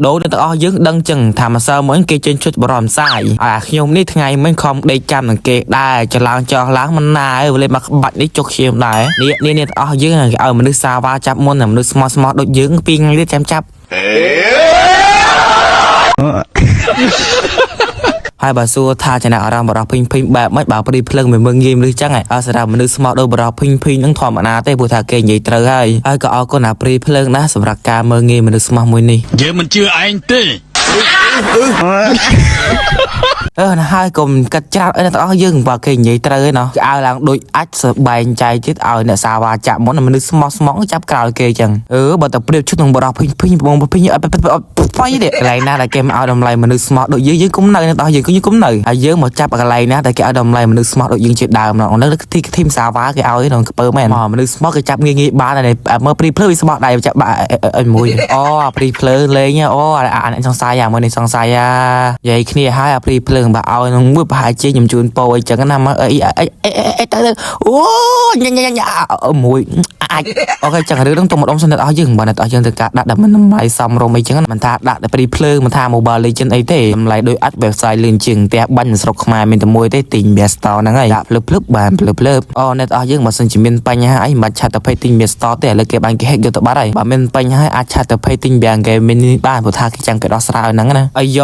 ដូរអ្នកទាំងអស់យើងដឹងចឹងថាម្សិលមិញគេចេញឈុតបរំសាយឲ្យអាខ្ញុំនេះថ្ងៃមិញខំដេកចាំនឹងគេដែរចឡើងចោះឡើងមិនណាឯងលេមកក្បាច់នេះចុកឈាមដែរនេះនេះអ្នកទាំងអស់យើងគេឲ្យមនុស្សសាវ៉ាចាប់មុនតែមនុស្សស្មោះស្មោះដូចយើងពីរថ្ងៃទៀតចាំចាប់ ហើយបើសួរថាចំណាក់អារម្មណ៍បរោះភីងភីងបែបម៉េចបើព្រីភ្លឹងមិនមើងងាយមនុស្សចឹងហ៎អើសម្រាប់មនុស្សស្មោះដូចបរោះភីងភីងហ្នឹងធម្មតាទេព្រោះថាគេនិយាយត្រូវហើយហើយក៏អរគុណអាព្រីភ្លើងណាស់សម្រាប់ការមើងងាយមនុស្សស្មោះមួយនេះ យើងមិនជឿឯងទេ អឺណាហើយកុំកាត់ច្រាត់អីទាំងអស់យើងបើគេនិយាយត្រូវឯណោះគេឲ្យឡើងដូចអាចសបែងចែកទៀតឲ្យអ្នកសាវ៉ាចាក់មុនមនុស្សស្មោះស្មោះចាប់ក្រោយគេចឹងអឺបើតែប្រៀបឈុតនឹងបរោះភីងភីងបងភីងអត់បៃទេកន្លែងណាដែលគេមកឲ្យតម្លៃមនុស្សស្មោះដូចយើងយើងគុំនៅទាំងអស់យើងយើងគុំនៅហើយយើងមកចាប់កន្លែងណាដែលគេឲ្យតម្លៃមនុស្សស្មោះដូចយើងជាដើមនោះនៅទីធីមសាវ៉ាគេឲ្យក្នុងក្ពើមែនមកមនុស្សស្មោះគេចាប់ងាយងាយបានតែមើលព្រីភ្លើវាស្មោះដែរចាប់បាក់អីមួយអូអាព្រីភ្លើលេងអូអាអ្នកសង្ស័យអាមួយនេះសង្ស័យអានិយាយគ្នាហើយអាព្រីភ្លើងបើឲ្យនឹងមួយប្រហែលជាខ្ញុំជូនពោអីចឹងណាមកអីអីអីទៅអូញញញមួយអាច OK ចឹងរឿងហ្នឹងទុំម្ដុំសិនដល់អស់យើងបើអ្នកអស់យើងត្រូវការដាក់ដើម្បីតម្លៃសមរម្យអីចឹងមិនថាដាក់តែព្រីភ្លើងមិនថា Mobile Legend អីទេតម្លៃដូចអាច website លឿនជាងផ្ទះបាញ់ស្រុកខ្មែរមានតែមួយទេទិញ Best Store ហ្នឹងហើយដាក់ភ្លឹបភ្លឹបបានភ្លឹបភ្លឹបអូអ្នកអស់យើងបើសិនជាមានបញ្ហាអីមិនបាច់ chat ទៅ page ទិញ Best Store ទេឥឡូវគេបានគេ hack យកទៅបាត់ហើយបើមានបញ្ហាអាច chat ទៅ page ទិញ Bang Gaming នេះបានព្រោះថាគេចាំគេដោះស្រាយហ្នឹងណាអាយ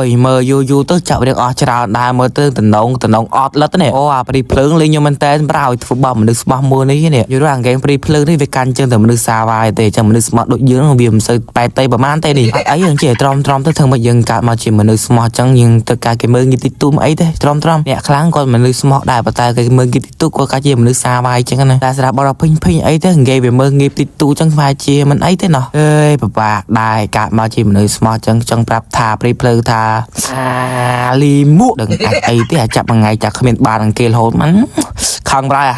យមើលយូរយូរទៅចាប់រឿងអស់ច្រើនដែរមើលទៅតំណងតំណងអត់លិតនេះអូអាព្រីភ្លើងលេងខ្ញុំមែនតើប្រោយធ្វើបាបមនុស្សស្បោះមួយនេះនេះយល់អាហ្គេមព្រីភ្លើងនេះវាកាន់ជើងតែមនុស្សសាវ៉ាយទេចឹងមនុស្សស្មោះដូចយើងវាមិនសូវបែតតៃប្រហែលទេនេះអត់អីយើងចេះទ្រាំទ្រាំទៅធ្វើមកយើងកើតមកជាមនុស្សស្មោះចឹងយើងទៅការគេមើលងាយតិចទូមអីទេទ្រាំទ្រាំអ្នកខ្លាំងគាត់មនុស្សស្មោះដែរប៉ុន្តែគេមើលងាយតិចទូគាត់កើតជាមនុស្សសាវ៉ាយចឹងណាតែសម្រាប់បរិភិញភិញអីទេគេវាមើលងាយតិចទូចឹងស្មើជាមិនអីទេណោះអើយពិបាកដែរកើតមកជាមនុស្សស្មោះចឹងចង់ប្រាប់ថាព្រីភ្លើងថាអាលីមួកដឹងអាចអីទេអាចចាប់មួយថ្ងៃចាក់គ្មានបានអង្គគេរហូតมันខឹងប្រែអា